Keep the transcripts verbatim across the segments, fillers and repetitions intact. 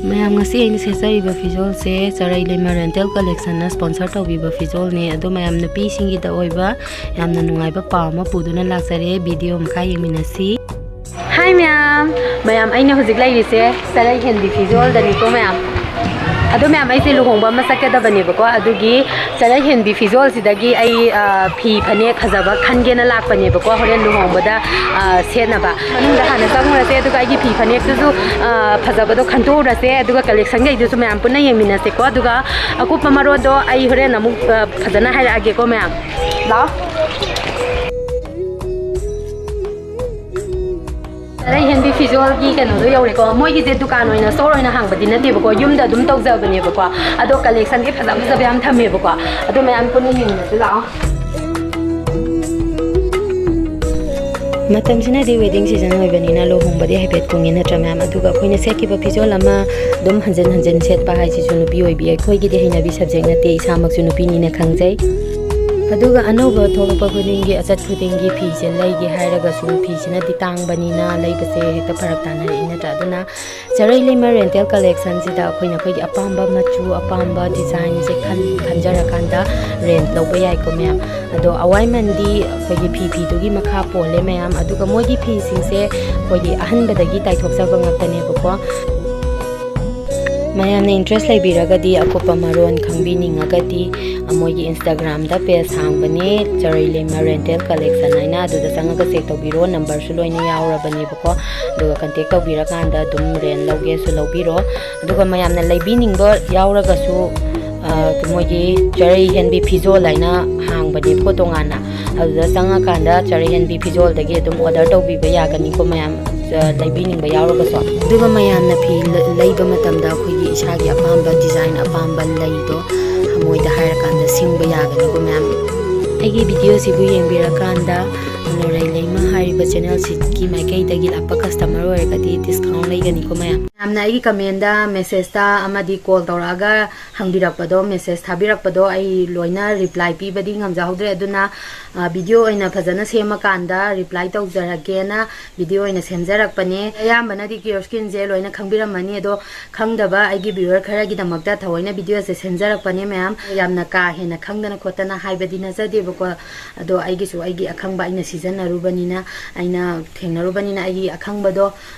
ꯃꯌꯥꯝ, ꯉꯁꯤ ꯑꯩꯅ ꯁꯦꯠꯆꯔꯤꯕ ꯐꯤꯖꯣꯜꯁꯦ ꯆꯔꯩ ꯂꯩꯃ ꯔꯦꯟꯇꯦꯜ ꯀꯂꯦꯛꯁꯟꯅ ꯁ꯭ꯄꯣꯟꯁꯔ ꯇꯧꯕꯤꯕ ꯐꯤꯖꯣꯜꯅꯦ꯫ ꯑꯗꯣ ꯃꯌꯥꯝ, ꯅꯨꯄꯤꯁꯤꯡꯒꯤꯗ ꯑꯣꯏꯕ ꯌꯥꯝꯅ ꯅꯨꯡꯉꯥꯏꯕ ꯄꯥꯎ ꯑꯃ ꯄꯨꯗꯨꯅ ꯂꯥꯛꯆꯔꯦ꯫ ꯚꯤꯗꯤꯑꯣ ꯃꯈꯥ ꯌꯦꯡꯃꯤꯟꯅꯁꯤ꯫ ꯍꯥꯏ ꯃꯌꯥꯝ, ꯃꯌꯥꯝ, ꯑꯩꯅ ꯍꯧꯖꯤꯛ ꯂꯩꯔꯤꯁꯦ ꯆꯔꯩ ꯍꯦꯟꯕꯤ ꯐꯤꯖꯣꯜꯗꯅꯤꯀꯣ ꯃꯌꯥꯝ꯫ ꯑꯗꯣ ꯃꯌꯥꯝ, ꯑꯩꯁꯦ ꯂꯨꯍꯣꯡꯕ ꯑꯃ ꯆꯠꯀꯗꯕꯅꯦꯕꯀꯣ, ꯑꯗꯨꯒꯤ ꯆꯔꯩ ꯍꯦꯟꯕꯤ ꯐꯤꯖꯣꯜꯁꯤꯗꯒꯤ ꯑꯩ, ꯑ, ꯐꯤ ꯐꯅꯦꯛ ꯐꯖꯕ ꯈꯟꯒꯦꯅ ꯂꯥꯛꯄꯅꯦꯕꯀꯣ, ꯍꯣꯔꯦꯟ ꯂꯨꯍꯣꯡꯕꯗ, ꯑ, ꯁꯦꯠꯅꯕ꯫ ꯃꯅꯨꯡꯗ ꯍꯥꯟꯅ ꯆꯪꯉꯨꯔꯁꯦ, ꯑꯗꯨꯒ ꯑꯩꯒꯤ ꯐꯤ ꯐꯅꯦꯛꯇꯨꯁꯨ, ꯑ, ꯐꯖꯕꯗꯣ ꯈꯟꯇꯣꯛꯎꯔꯁꯦ, ꯑꯗꯨꯒ ꯀꯂꯦꯛꯁꯟꯈꯩꯗꯨꯁꯨ ꯃꯌꯥꯝ ꯄꯨꯟꯅ ꯌꯦꯡꯃꯤꯟꯅꯁꯦꯀꯣ꯫ ꯑꯗꯨꯒ ꯑꯀꯨꯞꯄ ꯃꯔꯣꯜꯗꯣ ꯑꯩ ꯍꯣꯔꯦꯟ ꯑꯃꯨꯛ, ꯑ, ꯐꯖꯅ ꯍꯥꯏꯔꯛꯑꯒꯦꯀꯣ ꯃꯌꯥꯝ꯫ ꯂꯥꯛꯑꯣ꯫ ꯆꯔꯩ ꯍꯦꯟꯕꯤ ꯐꯤꯖꯣꯜꯒꯤ ꯀꯩꯅꯣꯗꯣ ꯌꯧꯔꯦꯀꯣ꯫ ꯃꯣꯏꯒꯤꯁꯦ ꯗꯨꯀꯥꯟ ꯑꯣꯏꯅ, ꯁ꯭ꯇꯣꯔ ꯑꯣꯏꯅ ꯍꯥꯡꯕꯗꯤ ꯅꯠꯇꯦꯕꯀꯣ, ꯌꯨꯝꯗ ꯑꯗꯨꯝ ꯇꯧꯖꯕꯅꯦꯕꯀꯣ꯫ ꯑꯗꯣ ꯀꯂꯦꯛꯁꯟꯗꯤ ꯐꯖ ꯐꯖꯕ ꯌꯥꯝ ꯊꯝꯃꯦꯕꯀꯣ꯫ ꯑꯗꯣ ꯃꯌꯥꯝ ꯄꯨꯟꯅ ꯌꯦꯡꯃꯤꯟꯅꯁꯤ ꯂꯥꯛꯑꯣ꯫ ꯃꯇꯝꯁꯤꯅꯗꯤ ꯋꯦꯗꯤꯡ ꯁꯤꯖꯟ ꯑꯣꯏꯕꯅꯤꯅ ꯂꯨꯍꯣꯡꯕꯗꯤ ꯍꯥꯏꯐꯦꯠ ꯀꯨꯡꯉꯤ ꯅꯠꯇ꯭ꯔꯥ ꯃꯌꯥꯝ? ꯑꯗꯨꯒ ꯑꯩꯈꯣꯏꯅ ꯁꯦꯠꯈꯤꯕ ꯐꯤꯖꯣꯜ ꯑꯃ ꯑꯗꯨꯝ ꯍꯟꯖꯤꯟ ꯍꯟꯖꯤꯟ ꯁꯦꯠꯄ ꯍꯥꯏꯁꯤꯁꯨ ꯅꯨꯄꯤ ꯑꯣꯏꯕꯤ ꯑꯩꯈꯣꯏꯒꯤꯗꯤ ꯍꯩꯅꯕꯤ ꯁꯕꯖꯦꯛ ꯅꯠꯇꯦ, ꯏꯁꯥꯃꯛꯁꯨ ꯅꯨꯄꯤꯅꯤꯅ ꯈꯪꯖꯩ꯫ ꯑꯗꯨꯒ ꯑꯅꯧꯕ ꯊꯣꯛꯂꯛꯄ ꯈꯨꯗꯤꯡꯒꯤ, ꯑꯆꯠ ꯈꯨꯗꯤꯡꯒꯤ ꯐꯤꯁꯦ ꯂꯩꯒꯦ ꯍꯥꯏꯔꯒꯁꯨ ꯐꯤꯁꯤꯅꯗꯤ ꯇꯥꯡꯕꯅꯤꯅ ꯂꯩꯕꯁꯦ ꯍꯦꯛꯇ ꯐꯔꯛ ꯇꯥꯅꯔꯛꯏ ꯅꯠꯇ꯭ꯔꯥ? ꯑꯗꯨꯅ ꯆꯔꯩ ꯂꯩꯃ ꯔꯦꯟꯇꯦꯜ ꯀꯂꯦꯛꯁꯟꯁꯤꯗ ꯑꯩꯈꯣꯏꯅ ꯑꯩꯈꯣꯏꯒꯤ ꯑꯄꯥꯝꯕ ꯃꯆꯨ, ꯑꯄꯥꯝꯕ ꯗꯤꯖꯥꯏꯟꯁꯦ ꯈꯟ-, ꯈꯟꯖꯔꯀꯥꯟꯗ ꯔꯦꯟꯠ ꯂꯧꯕ ꯌꯥꯏꯀꯣ ꯃꯌꯥꯝ꯫ ꯑꯗꯣ ꯑꯋꯥꯏꯃꯟꯗꯤ ꯑꯩꯈꯣꯏꯒꯤ ꯐꯤ ꯐꯤꯗꯨꯒꯤ ꯃꯈꯥ ꯄꯣꯜꯂꯦ ꯃꯌꯥꯝ꯫ ꯑꯗꯨꯒ ꯃꯣꯏꯒꯤ ꯐꯤꯁꯤꯡꯁꯦ ꯑꯩꯈꯣꯏꯒꯤ ꯑꯍꯟꯕꯗꯒꯤ ꯇꯥꯏꯊꯣꯛꯆꯕ ꯉꯥꯛꯇꯅꯦꯕꯀꯣ꯫ ꯃꯌꯥꯝꯅ ꯏꯟꯇꯔꯦꯁ ꯂꯩꯕꯤꯔꯒꯗꯤ, ꯑꯀꯨꯞꯄ ꯃꯔꯣꯟ ꯈꯪꯕꯤꯅꯤꯡꯉꯒꯗꯤ, ꯃꯣꯏꯒꯤ ꯏꯟꯁꯇꯥꯒ꯭ꯔꯥꯝꯗ ꯄꯦꯖ ꯍꯥꯡꯕꯅꯦ, ꯆꯔꯩ ꯂꯩꯃ ꯔꯦꯟꯇꯦꯜ ꯀꯂꯦꯛꯁꯟ ꯍꯥꯏꯅ, ꯑꯗꯨꯗ ꯆꯪꯉꯒ ꯆꯦꯛ ꯇꯧꯕꯤꯔꯣ꯫ ꯅꯝꯕꯔꯁꯨ ꯂꯣꯏꯅ ꯌꯥꯎꯔꯕꯅꯦꯕꯀꯣ꯫ ꯑꯗꯨꯒ ꯀꯟꯇꯦꯛ ꯇꯧꯕꯤꯔꯀꯥꯟꯗ ꯑꯗꯨꯝ ꯔꯦꯟ ꯂꯧꯒꯦꯁꯨ ꯂꯧꯕꯤꯔꯣ꯫ ꯑꯗꯨꯒ ꯃꯌꯥꯝꯅ ꯂꯩꯕꯤꯅꯤꯡꯕ ꯌꯥꯎꯔꯒꯁꯨ, ꯑ, ꯃꯣꯏꯒꯤ ꯆꯔꯩ ꯍꯦꯟꯕꯤ ꯐꯤꯖꯣꯜ ꯍꯥꯏꯅ ꯍꯥꯡꯕꯅꯦꯕꯀꯣ ꯇꯣꯉꯥꯟꯅ꯫ ꯑꯗꯨꯗ ꯆꯪꯉꯀꯥꯟꯗ ꯆꯔꯩ ꯍꯦꯟꯕꯤ ꯐꯤꯖꯣꯜꯗꯒꯤ ꯑꯗꯨꯝ ꯑꯣꯔꯗꯔ ꯇꯧꯕꯤꯕ ꯌꯥꯒꯅꯤꯀꯣ ꯃꯌꯥꯝ, ꯑ, ꯂꯩꯕꯤꯅꯤꯡꯕ ꯌꯥꯎꯔꯒꯁꯨ꯫ ꯑꯗꯨꯒ ꯃꯌꯥꯝꯅ ꯐꯤ ꯂ-, ꯂꯩꯕ ꯃꯇꯝꯗ ꯑꯩꯈꯣꯏꯒꯤ ꯏꯁꯥꯒꯤ ꯑꯄꯥꯝꯕ ꯗꯤꯖꯥꯏꯟ, ꯑꯄꯥꯝꯕ ꯂꯩꯗꯣ ꯃꯣꯏꯗ ꯍꯥꯏꯔꯀꯥꯟꯗ ꯁꯤꯡꯕ ꯌꯥꯒꯅꯤꯀꯣ ꯃꯌꯥꯝ꯫ ꯑꯩꯒꯤ ꯚꯤꯗꯤꯑꯣꯁꯤꯕꯨ ꯌꯦꯡꯕꯤꯔꯀꯥꯟꯗ ꯂꯣꯔꯩ ꯂꯩꯃ ꯍꯥꯏꯔꯤꯕ ꯆꯦꯅꯦꯜꯁꯤꯒꯤ ꯃꯥꯏꯀꯩꯗꯒꯤ ꯂꯥꯛꯄ ꯀꯁꯇꯃꯔ ꯑꯣꯏꯔꯒꯗꯤ ꯗꯤꯁꯀꯥꯎꯟ ꯂꯩꯒꯅꯤꯀꯣ ꯃꯌꯥꯝ꯫ ꯌꯥꯝꯅ ꯑꯩꯒꯤ ꯀꯃꯦꯟꯗ, ꯃꯦꯁꯦꯖꯇ ꯑꯃꯗꯤ ꯀꯣꯜ ꯇꯧꯔꯛꯑꯒ ꯍꯪꯕꯤꯔꯛꯄꯗꯣ, ꯃꯦꯁꯦꯖ ꯊꯥꯕꯤꯔꯛꯄꯗꯣ ꯑꯩ ꯂꯣꯏꯅ ꯔꯤꯄ꯭ꯂꯥꯏ ꯄꯤꯕꯗꯤ ꯉꯝꯖꯍꯧꯗ꯭ꯔꯦ꯫ ꯑꯗꯨꯅ ꯚꯤꯗꯤꯑꯣ ꯑꯣꯏꯅ ꯐꯖꯅ ꯁꯦꯝꯃꯀꯥꯟꯗ ꯔꯤꯄ꯭ꯂꯥꯏ ꯇꯧꯖꯔꯒꯦꯅ ꯚꯤꯗꯤꯑꯣ ꯑꯣꯏꯅ ꯁꯦꯝꯖꯔꯛꯄꯅꯦ꯫ ꯑꯌꯥꯝꯕꯅꯗꯤ ꯀꯤꯌꯣꯔ ꯁ꯭ꯀꯤꯟꯁꯦ ꯂꯣꯏꯅ ꯈꯪꯕꯤꯔꯝꯃꯅꯤ, ꯑꯗꯣ ꯈꯪꯗꯕ ꯑꯩꯒꯤ ꯚ꯭ꯌꯨꯋꯔ ꯈꯔꯒꯤꯗꯃꯛꯇ ꯊꯑꯣꯏꯅ ꯚꯤꯗꯤꯑꯣꯁꯦ ꯁꯦꯝꯖꯔꯛꯄꯅꯦ ꯃꯌꯥꯝ꯫ ꯌꯥꯝꯅ ꯀꯥ ꯍꯦꯟꯅ ꯈꯪꯗꯅ ꯈꯣꯠꯇꯅ ꯍꯥꯏꯕꯗꯤ ꯅꯠꯆꯗꯦꯕꯀꯣ, ꯑꯗꯣ ꯑꯩꯒꯤꯁꯨ ꯑꯩꯒꯤ ꯑꯈꯪꯕ ꯑꯩꯅ ꯁꯤꯖꯤꯟꯅꯔꯨꯕꯅꯤꯅ, ꯑꯩꯅ ꯊꯦꯡꯅꯔꯨꯕꯅꯤꯅ ꯑꯩꯒꯤ ꯑꯈꯪꯕꯗꯣ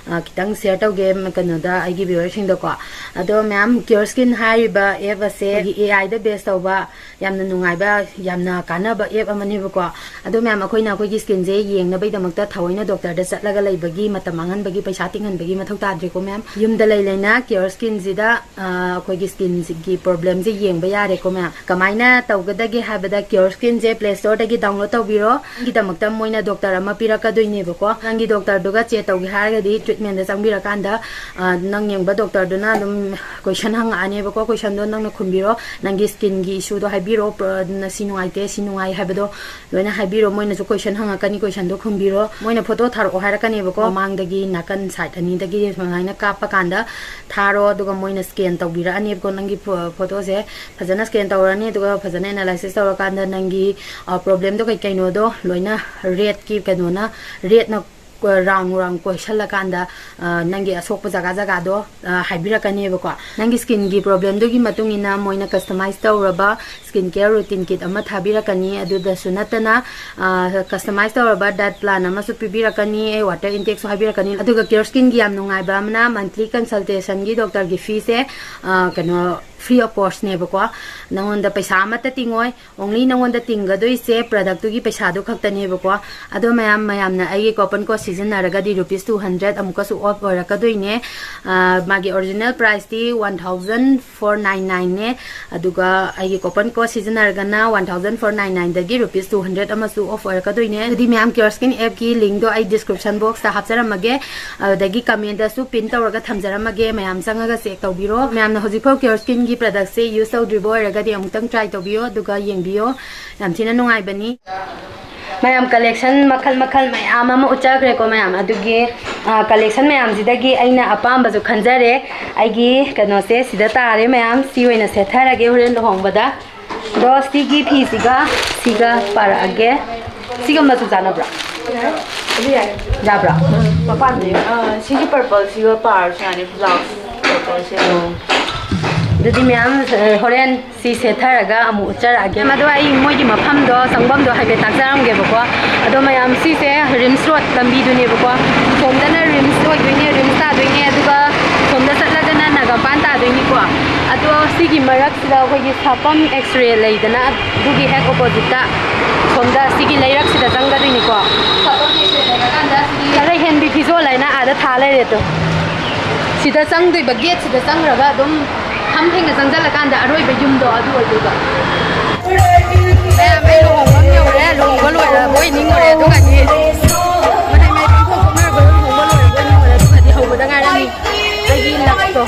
ꯈꯤꯇꯪ ꯁꯤꯌꯔ ꯇꯧꯒꯦ ꯀꯩꯅꯣꯗ, ꯑꯩꯒꯤ ꯚ꯭ꯌꯨꯋꯔꯁꯤꯡꯗꯀꯣ꯫ ꯑꯗꯣ ꯃꯌꯥꯝ, ꯀꯤꯌꯣꯔ ꯁ꯭ꯀꯤꯟ ꯍꯥꯏꯔꯤꯕ ꯑꯦꯞ ꯑꯁꯦ ꯑꯩꯈꯣꯏꯒꯤ ꯑꯦ ꯑꯥꯏꯗ ꯕꯦꯁ ꯇꯧꯕ ꯌꯥꯝꯅ ꯅꯨꯡꯉꯥꯏꯕ, ꯌꯥꯝꯅ ꯀꯥꯟꯅꯕ ꯑꯦꯞ ꯑꯃꯅꯦꯕꯀꯣ꯫ ꯑꯗꯣ ꯃꯌꯥꯝ, ꯑꯩꯈꯣꯏꯅ ꯑꯩꯈꯣꯏꯒꯤ ꯁ꯭ꯀꯤꯟꯁꯦ ꯌꯦꯡꯅꯕꯒꯤꯗꯃꯛꯇ ꯊꯑꯣꯏꯅ ꯗꯣꯛꯇꯔꯗ ꯆꯠꯂꯒ ꯂꯩꯕꯒꯤ, ꯃꯇꯝ ꯃꯥꯡꯍꯟꯕꯒꯤ, ꯄꯩꯁꯥ ꯇꯤꯡꯍꯟꯕꯒꯤ ꯃꯊꯧ ꯇꯥꯗ꯭ꯔꯦꯀꯣ ꯃꯌꯥꯝ꯫ ꯌꯨꯝꯗ ꯂꯩ ꯂꯩꯅ ꯀꯤꯌꯣꯔ ꯁ꯭ꯀꯤꯟꯁꯤꯗ ꯑꯩꯈꯣꯏꯒꯤ ꯁ꯭ꯀꯤꯟꯒꯤ ꯄ꯭ꯔꯣꯕ꯭ꯂꯦꯝꯁꯦ ꯌꯦꯡꯕ ꯌꯥꯔꯦꯀꯣ ꯃꯌꯥꯝ꯫ ꯀꯃꯥꯏꯅ ꯇꯧꯒꯗꯒꯦ ꯍꯥꯏꯕꯗ, ꯀꯤꯌꯣꯔ ꯁ꯭ꯀꯤꯟꯁꯦ ꯄ꯭ꯂꯦ ꯁ꯭ꯇꯣꯔꯗꯒꯤ ꯗꯥꯎꯟꯂꯣꯗ ꯇꯧꯕꯤꯔꯣ꯫ ꯅꯪꯒꯤꯗꯃꯛꯇ ꯃꯣꯏꯅ ꯗꯣꯛꯇꯔ ꯑꯃ ꯄꯤꯔꯛꯀꯗꯣꯏꯅꯦꯕꯀꯣ꯫ ꯅꯪꯒꯤ ꯗꯣꯛꯇꯔꯗꯨꯒ ꯆꯦꯛ ꯇꯧꯒꯦ ꯍꯥꯏꯔꯒꯗꯤ, ꯇ꯭ꯔꯤꯠꯃꯦꯟꯗ ꯆꯪꯕꯤꯔꯀꯥꯟꯗ ꯅꯪ ꯌꯦꯡꯕ ꯗꯣꯛꯇꯔꯗꯨꯅ ꯑꯗꯨꯝ ꯀꯣꯏꯁꯟ ꯍꯪꯉꯛꯑꯅꯦꯕꯀꯣ꯫ ꯀꯣꯏꯁꯟꯗꯣ ꯅꯪꯅ ꯈꯨꯝꯕꯤꯔꯣ, ꯅꯪꯒꯤ ꯁ꯭ꯀꯤꯟꯒꯤ ꯏꯁꯨꯗꯣ ꯍꯥꯏꯕꯤꯔꯣ, ꯁꯤ ꯅꯨꯡꯉꯥꯏꯇꯦ, ꯁꯤ ꯅꯨꯡꯉꯥꯏ ꯍꯥꯏꯕꯗꯣ ꯂꯣꯏꯅ ꯍꯥꯏꯕꯤꯔꯣ꯫ ꯃꯣꯏꯅꯁꯨ ꯀꯣꯏꯁꯟ ꯍꯪꯉꯛꯀꯅꯤ, ꯀꯣꯏꯁꯟꯗꯣ ꯈꯨꯝꯕꯤꯔꯣ꯫ ꯃꯣꯏꯅ ꯐꯣꯇꯣ ꯊꯥꯔꯛꯑꯣ ꯍꯥꯏꯔꯛꯀꯅꯦꯕꯀꯣ, ꯃꯃꯥꯡꯗꯒꯤ ꯅꯥꯀꯟ ꯁꯥꯏꯠ ꯑꯅꯤꯗꯒꯤ ꯁꯨꯃꯥꯏꯅ ꯀꯥꯞꯄꯀꯥꯟꯗ ꯊꯥꯔꯣ, ꯑꯗꯨꯒ ꯃꯣꯏꯅ ꯁ꯭ꯀꯦꯟ ꯇꯧꯕꯤꯔꯛꯑꯅꯦꯕꯀꯣ ꯅꯪꯒꯤ ꯐꯣꯇꯣꯁꯦ꯫ ꯐꯖꯅ ꯁ꯭ꯀꯦꯟ ꯇꯧꯔꯅꯤ, ꯑꯗꯨꯒ ꯐꯖꯅ ꯑꯦꯅꯥꯂꯥꯏꯁꯤꯁ ꯇꯧꯔꯀꯥꯟꯗ ꯅꯪꯒꯤ ꯄ꯭ꯔꯣꯕ꯭ꯂꯦꯝꯗꯣ ꯀꯩ ꯀꯩꯅꯣꯗꯣ ꯂꯣꯏꯅ ꯔꯦꯠꯀꯤ ꯀꯩꯅꯣꯅ, ꯔꯦꯠꯅ ꯔꯥꯎꯟ ꯔꯥꯎꯟ ꯀꯣꯏꯁꯜꯂꯀꯥꯟꯗ ꯅꯪꯒꯤ ꯑꯁꯣꯛꯄ ꯖꯒꯥ ꯖꯒꯥꯗꯣ ꯍꯥꯏꯕꯤꯔꯛꯀꯅꯦꯕꯀꯣ꯫ ꯅꯪꯒꯤ ꯁ꯭ꯀꯤꯟꯒꯤ ꯄ꯭ꯔꯣꯕ꯭ꯂꯦꯝꯗꯨꯒꯤ ꯃꯇꯨꯡ ꯏꯟꯅ ꯃꯣꯏꯅ ꯀꯁꯇꯃꯥꯏꯁ ꯇꯧꯔꯕ ꯁ꯭ꯀꯤꯟ ꯀꯦꯌꯔ ꯔꯨꯇꯤꯟ ꯀꯤꯠ ꯑꯃ ꯊꯥꯕꯤꯔꯛꯀꯅꯤ꯫ ꯑꯗꯨꯗꯁꯨ ꯅꯠꯇꯅ ꯀꯁꯇꯃꯥꯏꯁ ꯇꯧꯔꯕ ꯗꯥꯏꯠ ꯄ꯭ꯂꯥꯟ ꯑꯃꯁꯨ ꯄꯤꯕꯤꯔꯛꯀꯅꯤ꯫ ꯑꯩ ꯋꯥꯇꯔ ꯏꯟꯇꯦꯛꯁꯨ ꯍꯥꯏꯕꯤꯔꯛꯀꯅꯤ꯫ ꯑꯗꯨꯒ ꯀꯤꯌꯣꯔ ꯁ꯭ꯀꯤꯟꯒꯤ ꯌꯥꯝ ꯅꯨꯡꯉꯥꯏꯕ ꯑꯃꯅ, ꯃꯟꯊꯂꯤ ꯀꯟꯁꯜꯇꯦꯁꯟꯒꯤ ꯗꯣꯛꯇꯔꯒꯤ ꯐꯤꯁꯦ ꯀꯩꯅꯣ, ꯐ꯭ꯔꯤ ꯑꯣꯐ ꯀꯣꯁꯅꯦꯕꯀꯣ꯫ ꯅꯉꯣꯟꯗ ꯄꯩꯁꯥ ꯑꯃꯠꯇ ꯇꯤꯡꯉꯣꯏ꯫ ꯑꯣꯡꯂꯤ ꯅꯉꯣꯟꯗ ꯇꯤꯡꯒꯗꯣꯏꯁꯦ ꯄ꯭ꯔꯗꯛꯇꯨꯒꯤ ꯄꯩꯁꯥꯗꯨ ꯈꯛꯇꯅꯦꯕꯀꯣ꯫ ꯑꯗꯣ ꯃꯌꯥꯝ, ꯃꯌꯥꯝꯅ ꯑꯩꯒꯤ ꯀꯣꯄꯟ ꯀꯣꯗ ꯁꯤꯖꯤꯟꯅꯔꯒꯗꯤ ꯔꯨꯄꯤꯁ ꯇꯨ ꯍꯟꯗ꯭ꯔꯦꯠ ꯑꯃꯨꯛꯀꯁꯨ ꯑꯣꯐ ꯑꯣꯏꯔꯛꯀꯗꯣꯏꯅꯦ꯫ ꯃꯥꯒꯤ ꯑꯣꯔꯤꯖꯤꯅꯦꯜ ꯄ꯭ꯔꯥꯏꯁꯇꯤ ꯋꯥꯟ ꯊꯥꯎꯖꯟ ꯐꯣꯔ ꯅꯥꯏꯟ ꯅꯥꯏꯟꯅꯦ꯫ ꯑꯗꯨꯒ ꯑꯩꯒꯤ ꯀꯣꯄꯟ ꯀꯣꯗ ꯁꯤꯖꯤꯟꯅꯔꯒꯅ ꯋꯥꯟ ꯊꯥꯎꯖꯟ ꯐꯣꯔ ꯅꯥꯏꯟ ꯅꯥꯏꯟꯗꯒꯤ ꯔꯨꯄꯤꯁ ꯇꯨ ꯍꯟꯗ꯭ꯔꯦꯠ ꯑꯃꯁꯨ ꯑꯣꯐ ꯑꯣꯏꯔꯛꯀꯗꯣꯏꯅꯦ꯫ ꯑꯗꯨꯗꯤ ꯃꯌꯥꯝ, ꯀꯤꯌꯣꯔ ꯁ꯭ꯀꯤꯟ ꯑꯦꯞꯀꯤ ꯂꯤꯡꯗꯣ ꯑꯩ ꯗꯤꯁꯀ꯭ꯔꯤꯞꯁꯟ ꯕꯣꯛꯁꯇ ꯍꯥꯞꯆꯔꯝꯃꯒꯦ, ꯑꯗꯨꯗꯒꯤ ꯀꯃꯦꯟꯗꯁꯨ ꯄꯤꯟ ꯇꯧꯔꯒ ꯊꯝꯖꯔꯝꯃꯒꯦ꯫ ꯃꯌꯥꯝ ꯆꯪꯉꯒ ꯆꯦꯛ ꯇꯧꯕꯤꯔꯣ꯫ ꯃꯌꯥꯝꯅ ꯍꯧꯖꯤꯛꯐꯥꯎ ꯀꯤꯌꯣꯔ ꯁ꯭ꯀꯤꯟꯒꯤ ꯄ꯭ꯔꯗꯛꯁꯦ ꯌꯨꯁ ꯇꯧꯗ꯭ꯔꯤꯕ ꯑꯣꯏꯔꯒꯗꯤ ꯑꯃꯨꯛꯇꯪ ꯇ꯭ꯔꯥꯏ ꯇꯧꯕꯤꯌꯣ, ꯑꯗꯨꯒ ꯌꯦꯡꯕꯤꯌꯣ꯫ ꯌꯥꯝ ꯊꯤꯅ ꯅꯨꯡꯉꯥꯏꯕꯅꯤ꯫ ꯃꯌꯥꯝ, ꯀꯂꯦꯛꯁꯟ ꯃꯈꯜ ꯃꯈꯜ ꯃꯌꯥꯝ ꯑꯃ ꯎꯠꯆꯈ꯭ꯔꯦꯀꯣ ꯃꯌꯥꯝ꯫ ꯑꯗꯨꯒꯤ ꯀꯂꯦꯛꯁꯟ ꯃꯌꯥꯝꯁꯤꯗꯒꯤ ꯑꯩꯅ ꯑꯄꯥꯝꯕꯁꯨ ꯈꯟꯖꯔꯦ꯫ ꯑꯩꯒꯤ ꯀꯩꯅꯣꯁꯦ ꯁꯤꯗ ꯇꯥꯔꯦ ꯃꯌꯥꯝ꯫ ꯁꯤ ꯑꯣꯏꯅ ꯁꯦꯠꯊꯔꯒꯦ ꯍꯣꯔꯦꯟ ꯂꯨꯍꯣꯡꯕꯗ꯫ ꯑꯗꯣ ꯁꯤꯒꯤ ꯐꯤꯁꯤꯒ ꯁꯤꯒ ꯄꯥꯔꯛꯑꯒꯦ꯫ ꯁꯤꯒ ꯃꯆꯨ ꯆꯥꯟꯅꯕ꯭ꯔꯣ? ꯑꯗꯨ ꯌꯥꯏ꯫ ꯌꯥꯕ꯭ꯔꯣ? ꯃꯄꯥꯟꯗ ꯌꯦꯡꯉꯣ꯫ ꯑꯥ, ꯁꯤꯒꯤ ꯄꯔꯄꯜꯁꯤꯒ ꯄꯥꯔꯁꯨ ꯌꯥꯅꯤ, ꯕ꯭ꯂꯥꯎꯁ ꯄꯔꯄꯜꯁꯦ꯫ ꯑꯣ꯫ ꯑꯗꯨꯗꯤ ꯃꯌꯥꯝ, ꯑ, ꯍꯣꯔꯦꯟ ꯁꯤ ꯁꯦꯠꯊꯔꯒ ꯑꯃꯨꯛ ꯎꯠꯆꯔꯛꯑꯒꯦ꯫ ꯑꯗꯣ ꯑꯩ ꯃꯣꯏꯒꯤ ꯃꯐꯝꯗꯣ, ꯆꯪꯐꯝꯗꯣ ꯍꯥꯏꯐꯦꯠ ꯇꯥꯛꯆꯔꯝꯒꯦꯕꯀꯣ꯫ ꯑꯗꯣ ꯃꯌꯥꯝ, ꯁꯤꯁꯦ ꯔꯤꯝꯁ ꯔꯣꯗ ꯂꯝꯕꯤꯗꯨꯅꯦꯕꯀꯣ꯫ ꯁꯣꯝꯗꯅ ꯔꯤꯝꯁ ꯑꯣꯏꯗꯣꯏꯅꯦ, ꯔꯤꯝꯁ ꯇꯥꯗꯣꯏꯅꯦ, ꯑꯗꯨꯒ ꯁꯣꯝꯗ ꯆꯠꯂꯒꯅ ꯅꯥꯒꯥꯃꯄꯥꯟ ꯇꯥꯗꯣꯏꯅꯤꯀꯣ꯫ ꯑꯗꯣ ꯁꯤꯒꯤ ꯃꯔꯛꯁꯤꯗ ꯑꯩꯈꯣꯏꯒꯤ ꯁꯥꯄꯝ ꯑꯦꯛꯁꯔꯦ ꯂꯩꯗꯅ, ꯑꯗꯨꯒꯤ ꯍꯦꯛ ꯑꯣꯄꯣꯖꯤꯠꯇ ꯁꯣꯝꯗ ꯁꯤꯒꯤ ꯂꯩꯔꯛꯁꯤꯗ ꯆꯪꯒꯗꯣꯏꯅꯤꯀꯣ꯫ ꯁꯥꯄꯝ ꯑꯦꯛꯁꯔꯦ ꯂꯩꯔꯀꯥꯟꯗ ꯁꯤꯒꯤ ꯀꯔꯩꯍꯦꯟꯕꯤ ꯐꯤꯖꯣꯜ ꯍꯥꯏꯅ ꯑꯥꯗ ꯊꯥ ꯂꯩꯔꯦ ꯑꯗꯣ꯫ ꯁꯤꯗ ꯆꯪꯗꯣꯏꯕ, ꯒꯦꯠꯁꯤꯗ ꯆꯪꯈ꯭ꯔꯒ ꯑꯗꯨꯝ ꯐꯝ ꯊꯦꯡꯅ ꯆꯪꯁꯤꯜꯂꯀꯥꯟꯗ ꯑꯔꯣꯏꯕ ꯌꯨꯝꯗꯣ ꯑꯗꯨ ꯑꯣꯏꯗꯣꯏꯕ꯫ ꯃꯌꯥꯝ, ꯑꯩ ꯂꯨꯍꯣꯡꯕ ꯑꯃ ꯌꯧꯔꯦ꯫ ꯂꯨꯍꯣꯡꯕ ꯂꯣꯏꯔꯕꯣꯏ ꯅꯤꯡꯉꯨꯔꯦ, ꯑꯗꯨꯒꯗꯤ ꯃꯇꯩ ꯃꯌꯥꯏ ꯄꯥꯡꯊꯣꯛ ꯊꯣꯛꯅꯔꯕ ꯂꯨꯍꯣꯡꯕ ꯂꯣꯏꯔꯕꯣꯏ ꯅꯤꯡꯉꯨꯔꯦ, ꯑꯗꯨꯒꯗꯤ ꯍꯧꯕꯗ ꯉꯥꯏꯔꯝꯃꯤ ꯑꯩꯒꯤ ꯂꯛꯇꯣ꯫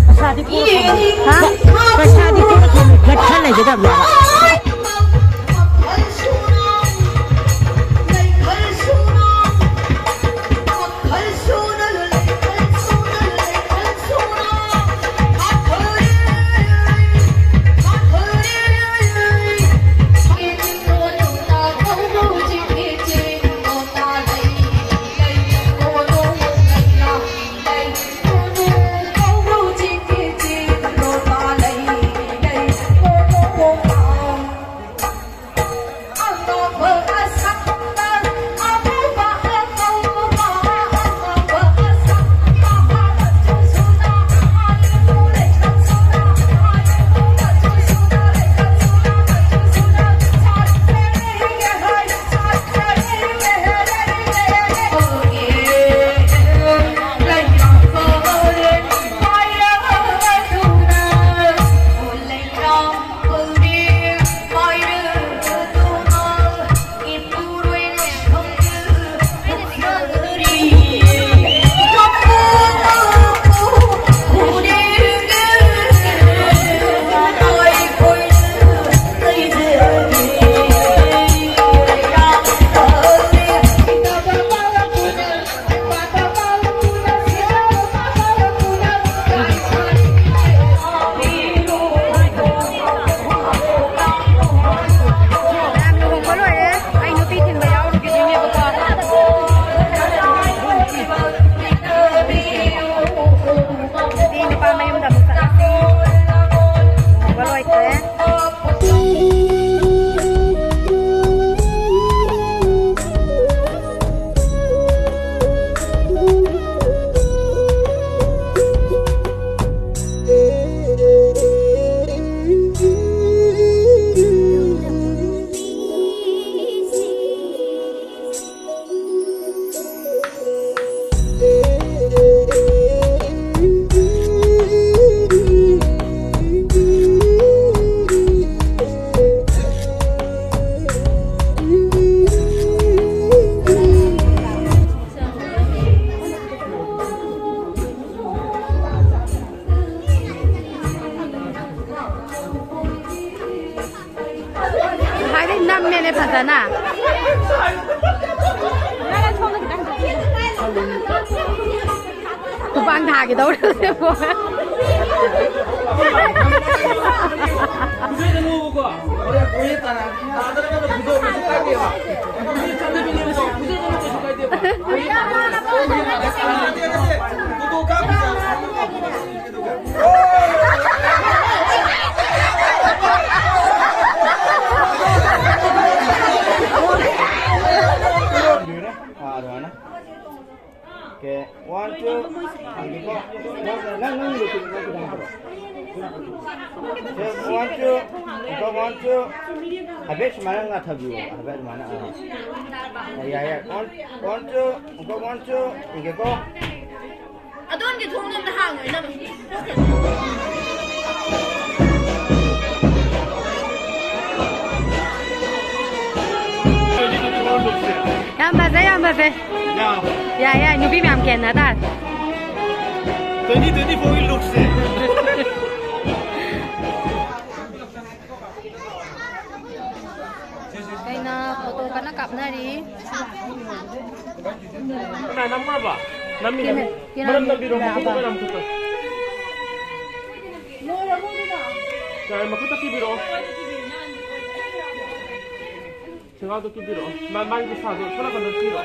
ꯄꯩꯁꯥꯗꯤ ꯄꯨꯔꯛꯀꯅꯨ꯫ ꯍꯥ? ꯄꯩꯁꯥꯗꯤ ꯄꯨꯔꯛꯀꯅꯨ꯫ ꯒꯠꯈ ꯂꯩꯒꯗꯕꯅꯦꯕ꯫ ꯈꯨꯄꯥꯡ ꯊꯥꯒꯦ ꯇꯧꯔꯦ ꯍꯧꯖꯤꯛ꯫ ꯑꯥ, ꯑꯗꯨꯃꯥꯏꯅ꯫ Okay, one, two. ꯅꯪ, ꯅꯪ ꯂꯣꯏꯁꯤꯜꯂꯣ, ꯅꯪ ꯈꯤꯇꯪ ꯍꯥꯏꯔꯛꯑꯣ꯫ One, two. ꯉꯥꯏꯈꯣ, one, two. ꯍꯥꯏꯐꯦꯠ ꯁꯨꯃꯥꯏꯅ ꯉꯥꯊꯕꯤꯌꯣ, ꯍꯥꯏꯐꯦꯠ ꯑꯗꯨꯃꯥꯏꯅ, ꯑꯥ꯫ ꯌꯥꯏ, ꯌꯥꯏ, ꯌꯥꯏ꯫ One, one, two. ꯉꯥꯏꯈꯣ, one, two. ꯌꯦꯡꯒꯦꯀꯣ꯫ ꯑꯗꯣꯝꯒꯤ ꯊꯣꯡ ꯂꯣꯝꯗ ꯍꯥꯡꯉꯣ, ꯏꯅꯝꯃ꯫ ꯌꯥꯝ ꯐꯖꯩ, ꯌꯥꯝ ꯐꯖꯩ꯫ ꯌꯥ꯫ ꯌꯥꯏ, ꯌꯥꯏ, ꯅꯨꯄꯤ ꯃꯌꯥꯝ ꯀꯦꯟꯅ ꯇꯥꯔꯦ꯫ Twenty twenty-four ꯒꯤ look ꯁꯦ꯫ ꯀꯩꯅ photo ꯀꯟꯅ ꯀꯥꯞꯅꯔꯤ꯫ ꯀꯅꯥ ꯅꯝꯈ꯭ꯔꯕ? ꯅꯝꯃꯤ, ꯅꯝꯃꯤ꯫ ꯀꯦꯃꯦ-, ꯀꯦꯃꯦꯔꯥ ꯃꯅꯝ ꯅꯝꯕꯤꯔꯣ, ꯃꯈꯨꯠꯇ ꯂꯥꯛꯑꯕ? ꯃꯅꯝ ꯈꯨꯠꯇ꯫ ꯌꯥꯔꯦ, ꯃꯈꯨꯠꯇ ꯄꯤꯕꯤꯔꯛꯑꯣ꯫ ꯁꯦꯡꯒꯥꯗꯣ ꯄꯤꯕꯤꯔꯛꯑꯣ꯫ ꯃꯥ-, ꯃꯥꯒꯤ ꯄꯩꯁꯥꯗꯣ ꯁꯣꯝ ꯅꯥꯀꯟꯗ ꯄꯤꯔꯣ꯫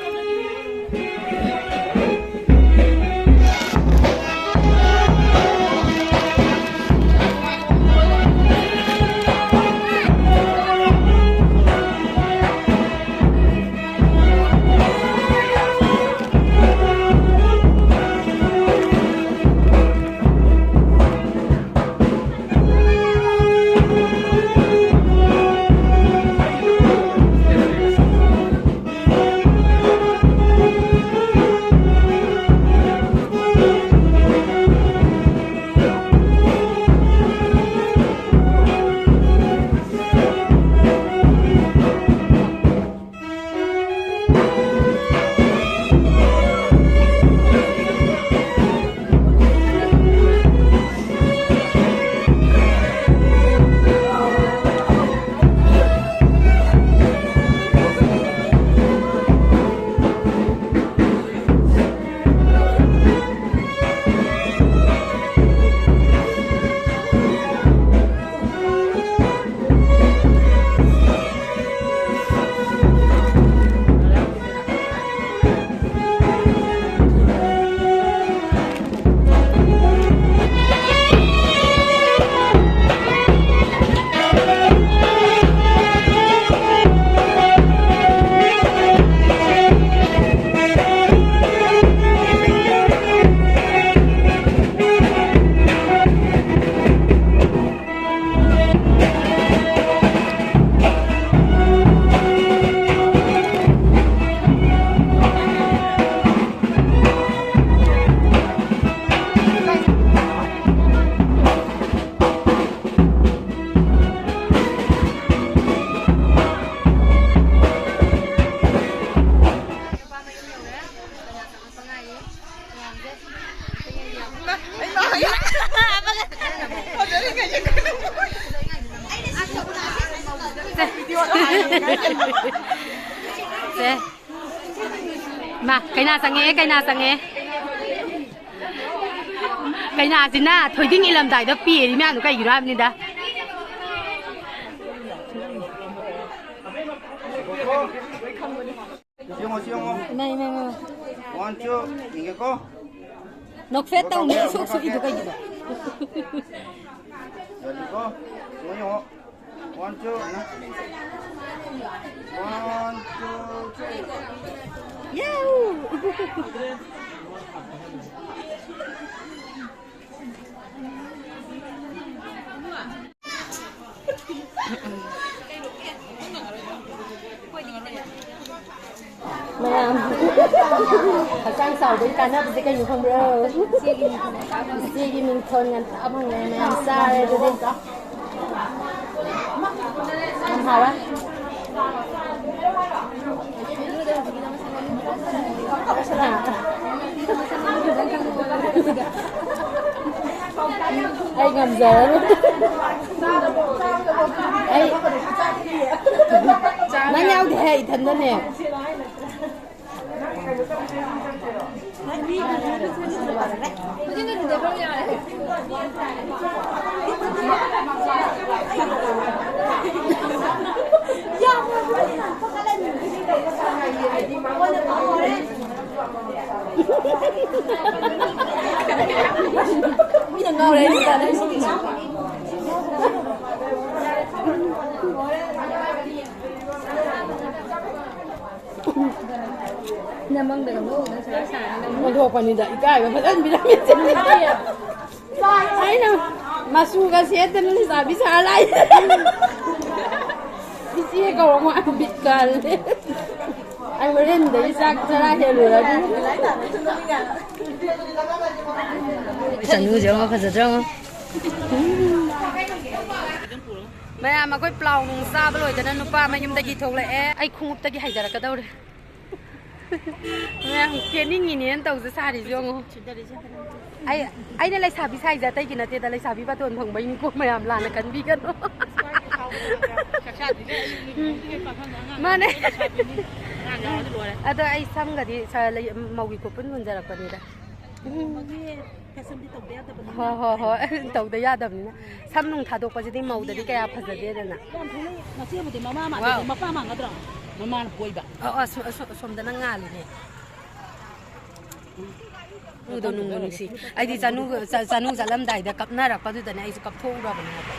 ꯏꯃꯥ, ꯀꯩꯅꯥ ꯆꯪꯉꯛꯑꯦ, ꯀꯩꯅꯥ ꯆꯪꯉꯛꯑꯦ꯫ ꯀꯩꯅꯥꯁꯤꯅ ꯊꯣꯏꯗꯤꯡ ꯏꯜꯂꯝꯗꯥꯏꯗ ꯄꯦꯔꯤ ꯃꯌꯥꯝꯗꯣ ꯀꯩꯒꯤꯅꯣ ꯍꯥꯏꯕꯅꯤꯗ꯫ ꯁꯤ ꯌꯦꯡꯉꯣ, ꯁꯤ ꯌꯦꯡꯉꯣ꯫ ꯏꯃꯥ, ꯏꯃꯥ, ꯏꯃꯥ꯫ One, two, ꯌꯦꯡꯒꯦꯀꯣ꯫ ꯅꯣꯛꯐꯦꯠ ꯇꯧꯅꯤ, ꯁꯨꯛ ꯁꯨꯛꯏꯗꯣ ꯀꯩꯒꯤꯅꯣ? ꯌꯥꯗꯦꯀꯣ? ꯌꯦꯡꯉꯣ, ꯌꯦꯡꯉꯣ꯫ One, two, ꯍꯥꯏꯅ꯫ One, two, three꯫ ꯌꯥꯍꯨ! ꯃꯌꯥꯝ, ꯍꯛꯆꯥꯡ ꯆꯥꯎꯕꯒꯤ ꯀꯥꯟꯅꯕꯁꯦ ꯀꯩꯅꯣ ꯈꯪꯕ꯭ꯔꯣ? ꯏꯆꯦꯒꯤ ꯃꯤꯡꯊꯣꯟ ꯉꯟꯇꯥ ꯐꯪꯉꯦ, ꯃꯌꯥꯝ ꯆꯥꯔꯦ ꯑꯗꯨꯗꯤ꯫ ꯌꯥꯝ ꯍꯥꯎꯋꯦ꯫ ꯑꯩ ꯉꯝꯖꯔꯔꯣꯏ꯫ ꯑꯩ, ꯅꯪ ꯌꯥꯎꯗꯦꯍꯦ, ꯏꯊꯟꯗꯅꯦ꯫ ꯃꯤꯅ ꯉꯥꯎꯔꯦ, ꯑꯩ ꯅꯨꯄꯥꯗ ꯑꯩ ꯁꯤꯒꯤꯁꯦ꯫ ꯅꯃꯪꯗꯒ ꯅꯣꯛꯎꯗꯅ ꯁꯨꯃꯥꯏꯅ ꯁꯥꯔꯒ ꯅꯪ ꯑꯣꯟꯊꯣꯛꯄꯅꯤꯗ, ꯏꯀꯥꯏꯕ ꯐꯖꯅ ꯄꯤꯔꯝꯃꯤꯁꯦ꯫ ꯑꯩꯅ ꯃꯆꯨꯒ ꯁꯦꯠꯇꯅ ꯂꯩꯁꯥꯕꯤ ꯁꯥꯔ ꯂꯥꯛꯏ꯫ ꯏꯆꯦ ꯀꯧꯔ ꯃꯥ ꯕꯤꯠ ꯀꯥꯜꯂꯦ꯫ ꯑꯩ ꯍꯣꯔꯦꯟꯗꯒꯤ ꯆꯥꯛ ꯆꯔꯥ ꯍꯦꯜꯂꯨꯔꯅꯤ꯫ ꯆꯅꯨꯁꯦ ꯌꯦꯡꯉꯣ, ꯐꯖꯗ꯭ꯔꯣ? ꯃꯌꯥꯝ, ꯑꯩꯈꯣꯏ ꯄ꯭ꯂꯥꯎ ꯅꯨꯡ ꯆꯥꯕ ꯂꯣꯏꯗꯅ ꯅꯨꯄꯥ ꯃꯌꯨꯝꯗꯒꯤ ꯊꯣꯛꯂꯛꯑꯦ꯫ ꯑꯩ ꯈꯣꯡꯎꯞꯇꯒꯤ ꯍꯥꯏꯊꯔꯛꯀꯗꯧꯔꯦ꯫ ꯃꯌꯥꯝ ꯀꯦꯅꯤꯡꯉꯤꯅꯦꯅ ꯇꯧꯖ ꯁꯥꯔꯤꯁꯦ ꯌꯦꯡꯉꯣ꯫ ꯑꯩ, ꯑꯩꯅ ꯂꯩꯁꯥꯕꯤ ꯁꯥꯏꯁꯦ ꯑꯇꯩꯒꯤ ꯅꯠꯇꯦꯗ, ꯂꯩꯁꯥꯕꯤ ꯕꯥꯇꯣꯟ ꯐꯪꯕꯩꯅꯤꯀꯣ, ꯃꯌꯥꯝ ꯂꯥꯟꯅ ꯈꯟꯕꯤꯒꯅꯨ꯫ ꯃꯥꯅꯦ꯫ ꯑꯗꯣ ꯑꯩ ꯁꯝꯒꯗꯤ ꯁ-, ꯂꯩ-, ꯃꯧꯒꯤ ꯈꯨꯄꯨꯟ ꯍꯨꯟꯖꯔꯛꯄꯅꯤꯗ꯫ ꯂꯨꯍꯣꯡꯕꯒꯤ ꯐꯦꯁꯟꯗꯤ ꯇꯧꯗ ꯌꯥꯗꯕꯅꯤꯅ꯫ ꯍꯣꯏ, ꯍꯣꯏ, ꯍꯣꯏ꯫ ꯇꯧꯗ ꯌꯥꯗꯕꯅꯤꯅ꯫ ꯁꯝ ꯅꯨꯡ ꯊꯥꯗꯣꯛꯄꯁꯤꯗꯤ ꯃꯧꯗꯗꯤ ꯀꯌꯥ ꯐꯖꯗꯦꯗꯅ꯫ ꯌꯥꯝ ꯊꯨꯅ ꯃꯆꯦꯕꯨꯗꯤ ꯃꯃꯥ ꯃꯥꯟꯗꯦ, ꯋꯥꯎ꯫ ꯃꯄꯥ ꯃꯥꯟꯒꯗ꯭ꯔꯣ? ꯃꯃꯥꯅ ꯄꯣꯏꯕ꯫ ꯑꯣ, ꯑꯁ-, ꯑꯁ-, ꯑꯁꯣꯝꯗꯅ ꯉꯥꯜꯂꯤꯅꯦ꯫ ꯎꯗꯣ ꯅꯨꯡꯕꯨ ꯅꯨꯡꯁꯤ꯫ ꯑꯩꯗꯤ ꯆꯅꯨ, ꯆ-, ꯆꯅꯨ ꯆꯠꯂꯝꯗꯥꯏꯗ ꯀꯞꯅꯔꯛꯄꯗꯨꯗꯅꯦ ꯑꯩꯁꯨ ꯀꯞꯊꯣꯛꯎꯔꯕꯅꯦ ꯍꯥꯏꯕ꯫